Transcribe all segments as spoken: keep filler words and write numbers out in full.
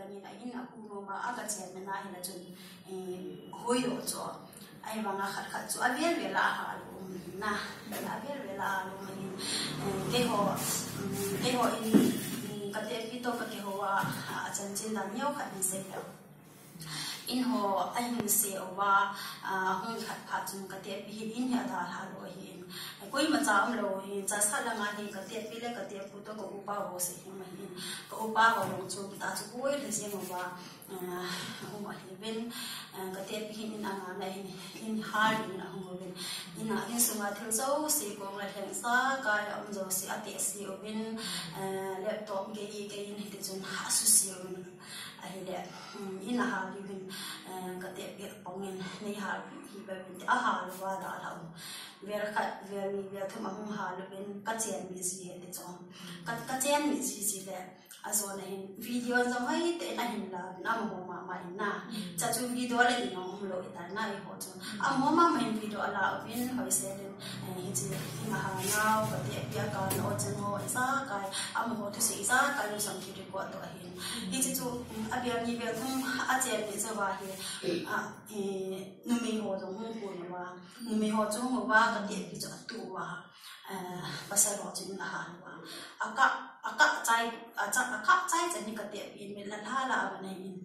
Kani na in a ku no ma a ka chen na hi la chun, eh, hoi lo cho. Ai vang a khat khat chu a vel vel a ha lo na. A vel vel a lo ma in, eh, keiho, mm, keiho in, mm, ka tepi to ka keiho a, a chanchin dan neo khat in sei lo. In ho a hin se uva, a, hung khat phat chun ka tepi hi in hi a dalha lo hi in. Koima cha um lo hi, cha sa langa hi ka tepi le ka tepu to ka upa ho se hi ma hi in. Ka upa ho long chu ta chu koi le jeng uva, a, um a hi vin, a, ka tepi hi in a nga na hi in ha in a hung vin. In a in sunga thil jouse kong la lheng sa kai a um jouse a te si uvin, a, laptop gei gei in hi te chun a su si uvin. Ahile, um, in a hal diu hin, eh, ka tepi pong in, nei hal diu hi ba vin, a hal uva dalha u. Vel khat, vel ni, vel thum a hung hal uvin, ka chen mi ji he te chong. Ka, ka chen mi ji ji le, a jona hin, video jong hoi te na hin la, na mo ma ma in na. Cha chu video le ni ngong um lo i ta na i ho chu. A mo ma ma in video a la uvin, hoi se le, eh, hi ji, hi ma ha nau, ka tepi a ka no chen ho, i sa kai, a mo ho tu se i sa kai, no sam ki record to ahi. Hiche chu, um, a bia ni bia thum a chen ni chauva hi, a, eh, numei ho jong hung kun uva, numei ho chu hung uva ka tepi chu a tu uva, eh, pasal ho chu in a hal uva. A ka, a ka chai, a cha, a ka chai chan hi ka tepi mi la la la va nei in.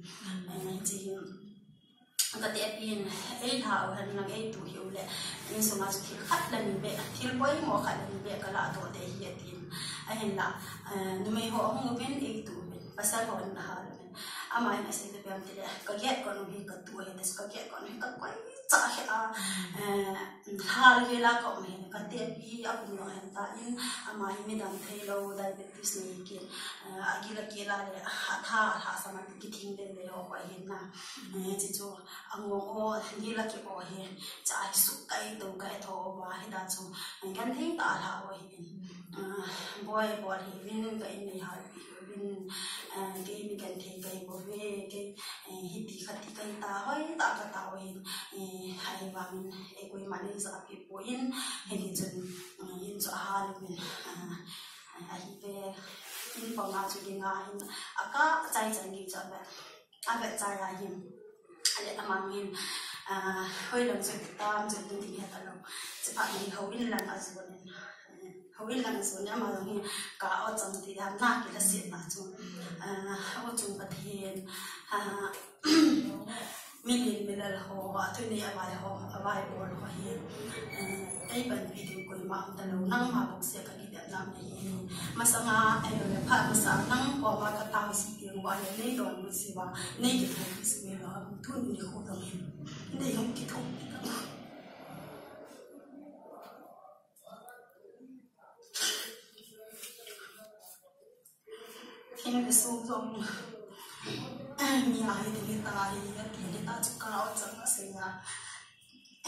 Eh, hiche hi, ka tepi in, ei lha u hen lang ei tu hi u le, in sunga chu thil khat la ni be, thil poimo khat la ni be ka la to te hi a tin. Ahin la, eh, numei ho hung uvin ei tu uvin, pasal ho in a hal uvin. Ama in a sei te piam ti le, ka get ko nu hi ka tu hi, ka get ko nu hi ka koi cha hi a, eh, hal hi la ko me, ka tepi a kum lo hen ta in, ama hi midang thei lo, diabetes nei kin, eh, a gila kila le, a tha, a tha sa ma ki thing le le ho ko hin na. Eh, chi chu, a ngong o, ni la ki o hi, cha hi su kai to kai tho o va hi da chu, eh, kan thei ta la o hi. Ah, boi boi hi vin ka in nei hal pi vin, eh, kei mi kan thei kai bo ve, kei, eh, hi ti kha ti kai ta hoi ta ka ta o hi, eh, hai vang, eh, koima nei ja pi po in, hi ni chun, eh, in chu a hal vin, ah, eh, ahi ve, in pa nga chu ding a hin, a ka chai chan gi cha ve. A vet chai a hin, a let a mang hin, ah, hoi lang chu tam chu tu ti het a lo. Chuphat hin houin lang a jon in, houin lang a jon in ama jong hin ka o chang ti dam na ki la siet na chu. Ah, o chung Pathen, ah, mi lin mi lal ho, a tuni a vai ho, a vai bol ho hi, eh, ei panpi ding koima um ta lo, nangma bok sia ka Masanga, eh, pha masa nang koma ka tao si tiang uva le nei don mu si uva, nei kitho si uva, tuni khu dong hin. Nei hung kitho. Hin le su dong. Mi a hi ding ta hi, a ti le ta chu ka o chang a sei a.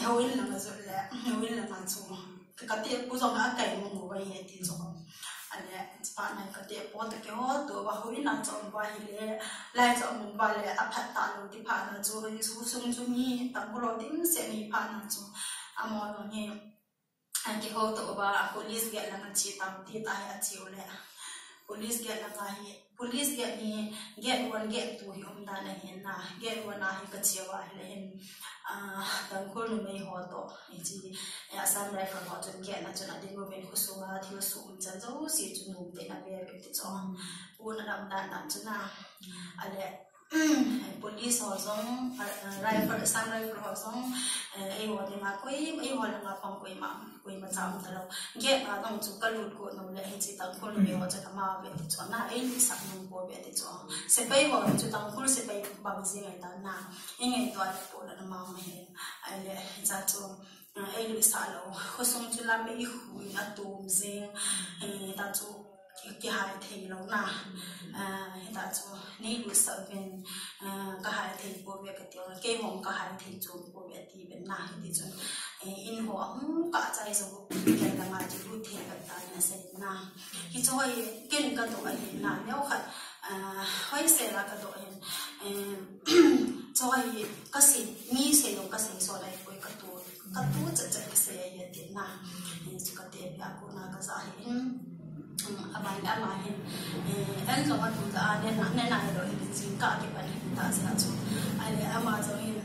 Houin langa jot le, houin langa chu. Ka tepu jong a kai mo mo vai he ti chu. Ale, pa nai ka tepu ta ke ho to va houin langa chu va hi le, lai chu mo va le, a phat ta lo ti phat na chu, hi su sung chu mi, ta ko lo ding se mi phat na chu. A mo lo ni, a ke ho to va, police gate langa chi tam ti ta he a chi u le. Police gate langa hi, Police gate hi, gate one, gate two hi um dan ahi na. Gate one a hi ka chi uva hi le hin, ah, Tangkhul numei ho to, hichi, eh, Assam Rifle ho chun gate na chun a ding uvin, khosunga thil su um chan jouse chu nom tah in a ve ve ti chu. Pu na dam dan dan chu na. Ale, police ho jong, ah, ah, rifle, Assam Rifle ho jong, eh, eiho dinga koi, eiho langa pang koima. Koima cha um ta lo. Gate a dong chu ka lut ko no le, hichi Tangkhul numei ho chu ama ve ti chu na, ei lut sah nung ko ve ti chu. Sepai ho chu Tangkhul sepai bang jing ai ta na. Ei ngai to a le po la na ma ma he. Ai le, hicha chu, eh, ei lut sah lo. Khosung chu lam ei hu a tum jing. Eh, ta chu ki, kihai thei lo na. Eh, hita chu nei lut sah uvin, eh, ka hai thei po ve ka ti u, kei hom ka hai thei chu po ve ti ven na, hiti chun, eh, in ho a hung kah chai jong u, ken langa chu lut thei vet ta na sei na. Hichu hoi ken ka doh ahi na, neo khat, ah, hoi se la ka doh ahin, eh, chu hoi ka sei, mi sei jong ka sei so lai poi ka tu, ka tu chat chat ka sei ahi ti na. Hichu ka tepi a kona ka ja ahi in, um, a bai Ama hin, eh, an jong atu ta a, nena, nena lo hi jingkah kipan hin ta sia chu. Ahile ama jong hin,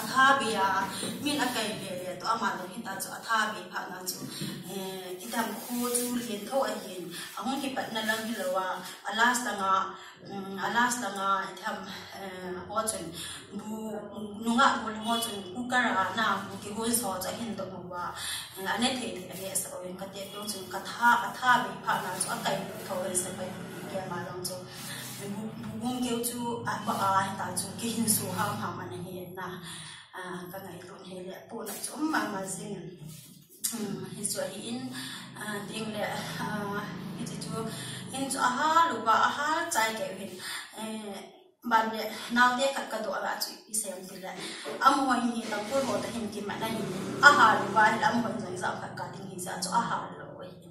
atha be a, min akai be le to ama jong hin ta chu, atha be phat na chu. Eh, itam khu chu lien tho ahin, ahung kipatna lang hilou a, a last langa, um, a last langa, itam, eh, ho chun, bu, nungah bu le ho chun, cooker a na, bu kihon so chu ahin to mo ba. Ane thei thei ane sa uvin, ka tep jong chun ka tha, atha be phat na chu akai tho in sepai pi ke ma jong chu. Bu, bu bung keu chu a ba a hita chu kihin su ham ham ana hi na. A, ka ngaito hi le pu na chu um ma ma jing. Um, hi chu ahi in, a, ding le, a, hi chu chu in chu aha lu ba aha chai ke hin. Eh, Ban le, naote khat ka doh a chu i sem ti le. Amaho in hi Tangkhul ho ta hin kimat na hin. Ahal uva hi le, amaho in jong jam khat ka ding hi sa chu ahal lou ahi.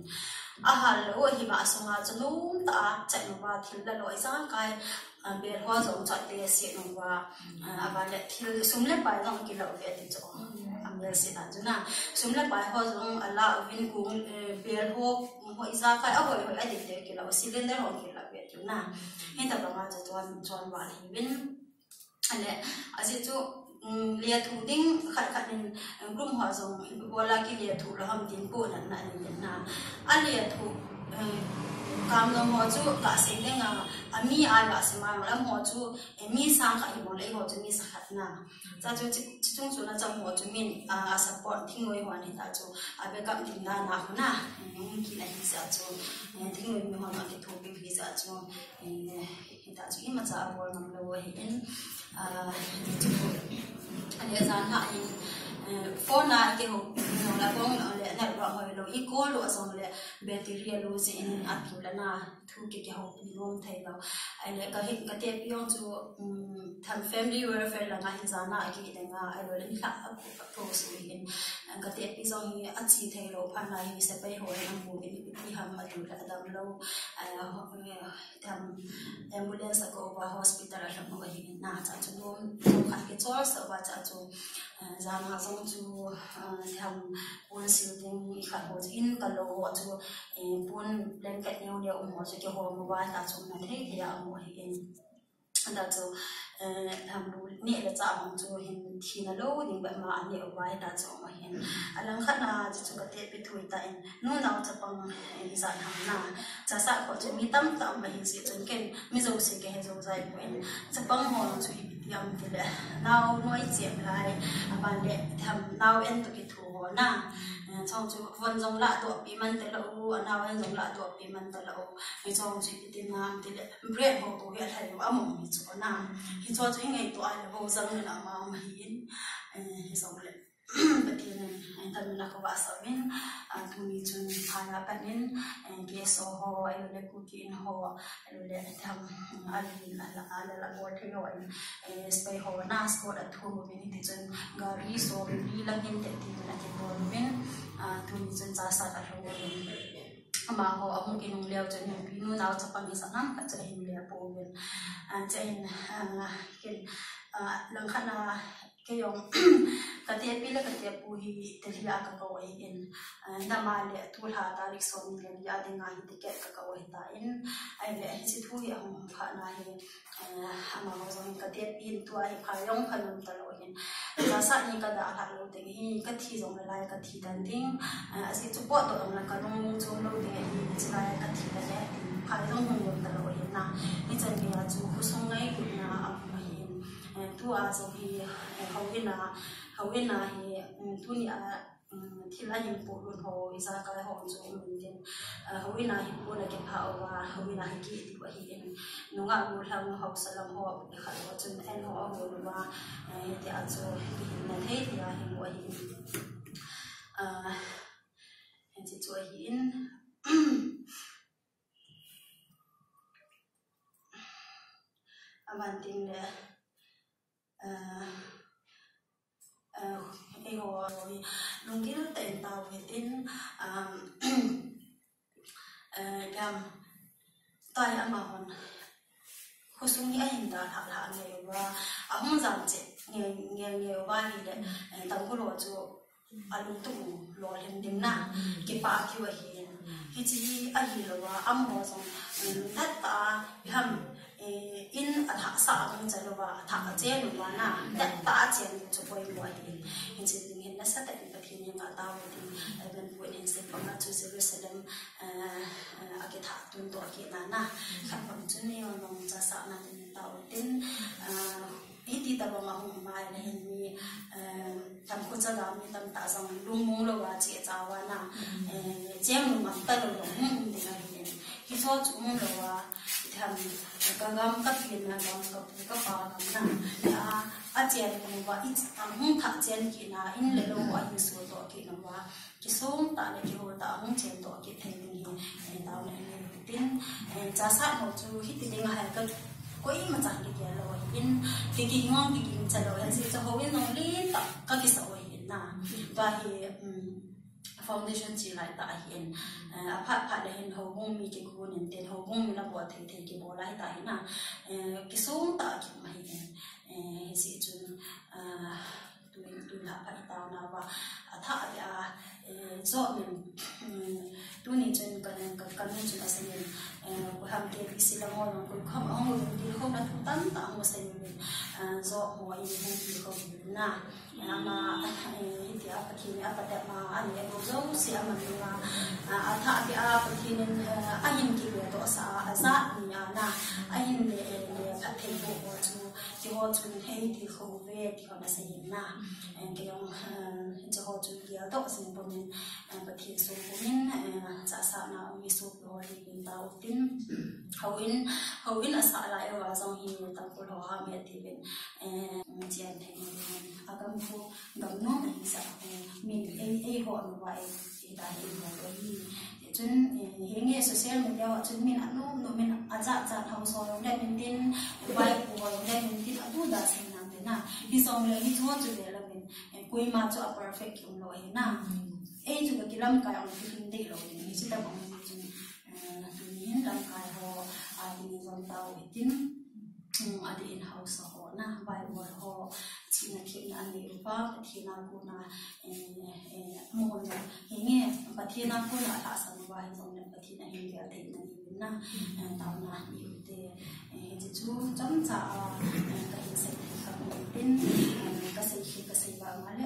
Ahal lou ahi ma sunga chu nom ta a chat uva thil la lou i sang kai, a, bel ho jong chat le si uva. A, aban le thil sum le pai jong kilo ve ti chu. A mel si ta chu na. Sum le pai ho jong ala uvin kung, eh, bel ho, ho i ja kai a hoi hoi a dik le kilo, cylinder ho kilo ve ti na. Hita banga chu chuan, chuan val hi vin. Ale, ajeh chu, um, lethu ding khat khat in, um, group ho jong, bola kilethu lou ham tin pu na, na, na, na. Alethu, um, kam jong ho chu ka sei ding a, ami a la sei ma lam ho chu, eh, mi sang khat hi mo le ho chu mi sa khat na. Cha chu chi, chi chung chu na chang ho chu min, a, support thingnoi ho ni ta chu, a backup ding na na ho na. Um, ki na hi sa chu, eh, thingnoi mi ho na kithopi hi sa chu, eh, Hita chu imacha abol ngam lou ahi in, ah, ti chu, ale jan ha in, eh, phone a kihou, nung la bong le network hoi lou, i call lou a jong le battery a low jeh in atiu le na, thu ki, kihoupi nom thei lou. Ahile ka hi, ka tepi jong chu, um, tham family welfare langa hi jan a ki ding a, ahilou le ni la a ko ka to su in, ka tepi jong hi achi thei lou phat na hi sepai ho in amu in ipi ham atiu le adam lou, ah, ho, eh, Tam ambulance a ko uva hospital a lhung u ahi in na cha chu nom, nom khat kichol sa uva cha chu, eh, jan a jong chu, eh, tam pon sil ding i khat ho chu in ka lo ho chu, eh, pon blanket neo neo um ho chu kihom uva cha chu na thei thei a um u ahi in. Cha chu, eh, tam bu ne le cha hung chu hin thina lou ding bep ma a ne uva cha chu um ahi in. A lang khat na chu chu ka tepi thu ta in. Nunau chapang, eh, ijat ham na. Chassad kho chu mi tamtah um ahi jeh chun ken mi jouse ka he jou jai poi. Chapang ho chu ipi ti ham ti le, nao noi chem lai, aban le tham nao en toh kitho ho na. Eh, chong chu von jong ladoh pi man talou, anao en jong ladoh pi man talou. Hichong chu ipi ti nam ti le, bread ho ko he lhai lou among hi chu na. Hicho chu i ngaito a le ho jang le na ma um ahi in. Eh, hijong le. Pathen in, eh, tam in a ka vahsah uvin, ah, tuni chun phai a pat in, eh, K S O ho, ahilou le Kuki In ho, ahilou le tham, ah, alin, ala, ala, la bol thei ho in, eh, sepai ho na escort a thum uvin, hiti chun gari som li lang hin teh tin a kibol uvin, ah, tuni chun Chassad a lhung uvin. Amaho ahung kinung leu chun, nupi nunao chapang ijat ham khat chu ahin le pouvin. Ah, chuin, ah, ken, ah, lang khat na, Kei jong, ka tepi le ka tepu hi Delhi a ka kou ahi in, eh, dam a le tulha tarik som ni le li a dinga hi ticket ka kou ahi tan, ahile hiche thu hi ahung phat na hi, eh, amaho jong ka tepi in tua hi phai jong pha nom talou hin. Chassad ni ka dalha lou ding hi, ka thi jong le lai ka thi tan ding, eh, ajeh chu potdoh jong le ka lung chom lou ding ahi, hiche lai ka thi ta le, phai jong hung nom talou hin na, hichan gei a chu khosung ngailutna aum ahi in. Eh, tua jong hi, eh, houin a, houin a hi, mm, tuni a, mm, thil ahin polut ho, ijakai ho chu um intin, eh, houin a hi pon akipha uva, houin a hi kiti u ahi in, nungah gollhang haosa lam ho, ikhat ho chun an ho ahol uva, eh, hitia chu kihinna thei thei a hi mu ahi in, ah, hiche chu ahi in, aban ting le, Aa, aa, eiho hi lunggil tah in tao hitin, aa, aa, gam tai amahon khosung hi ahin dalha lha ngei uva, ahung jam cheh ngei, ngei, ngei uva ahile, aa, Tangkhul ho chu alungthim u lolhin ding na, kipah keu ahi. Hiche hi ahilouva, amaho jong, um, that tah a, iham, eh, in athah sah a hung che louva, athah a chen uva na, that tah a chen u chu poimo ahi. Hiche ding hin nasatah in Pathen henga tao u tin, eh, Bible in hin seipeh a chu Jerusalem, eh, eh, akithah tun toh akit na na, khat bang chun eiho jong chasahna ding tao u tin, eh, Hiti tabang a hung um a, ahin mi, eh, tamkhat chaga mi tamtah jong lungmong louva che chauva na, eh, cheng lungmong talou jong hung um ding ahi. Hiche chu umlouva, itham, ka gam ka pi na gam ka pu ka pa gam na, a, achen uva, i, a hung thah chen kit na, in le lou a hisu toh kit na uva. Kisong tah le kihou tah a hung chen toh kit thei ding hi, eh, taona in nei u tin, eh, chasah nau chu hiti ding ahi ka koima chan kigel lou ahin, kiging jong kiging cha lou ahin, hiche chu houin jong lentah ka kisa u ahin na. Tua hi, um, foundation che lai tah ahin, eh, aphat phat le hin houbung mi kikon in tin, houbung mi la bol thei thei kibol lai tah ahin na, eh, kisong tah a kium ahin, eh, hiche chun, ah, Tun, tun lha pha i taona uva, athah beh a, eh, joh min, mm, tuni chun ka, ka, ka nu chun asei in, eh, Kulham K B C lang ho lang koi kham ahung uvin, tilkhouna thu tamtah ahung sei uvin, eh, joh ho in hung tilkhou uvin na. Ama, eh, hitia Pathen in apatep ma, aneh bou jouse aman ding a, ah, athah beh a Pathen in, eh, ahin kile doh sah a, ajat ni a na, ahin le, eh, le phatthei bou ho chu, Keiho chun hei tilkhou uve, ti ho ana sei in na. Eh, kei jong, eh, hiche ho chu geldoh jing pum in, eh, Pathen sung pum in, eh, chasahna um i sopi ho hi uvin tao u tin. Houin, houin asah lai uva jong hi Tangkhul ho ham e tiuvin, eh, cheng thei uvin. Agam khu, gam nom ahi sah, eh, min ei, eiho anuva ei, ei ta hi eiho ahi. Chun, eh, hinge social media ho chun min anom nom in ajat jat ho so jong le min tin, vaipo ho jong le min tin, atu da sei nam le na. Hijongle hiche ho chu le la min, eh, koima chu a perfect kium lou ahi na. Ei chu ka kilamkai ong kilhing deh lou ding. Hiche tabang hi chun, eh, tuni hin lamkai ho, a, tuni jong tao u hitin. Um, adeh in haosa ho na, Bible ho, chihna themna anei uva, Pathen a kona, eh, eh, mo na, hinge, Pathen a kona alhahsam uva, hijongle Pathen ahin gel thei na diuvin na, eh, taona nei u te, eh, hiche chu chomcha a, eh, kahin sei thei kha u hitin, eh, kasei kit, kasei vah ma le,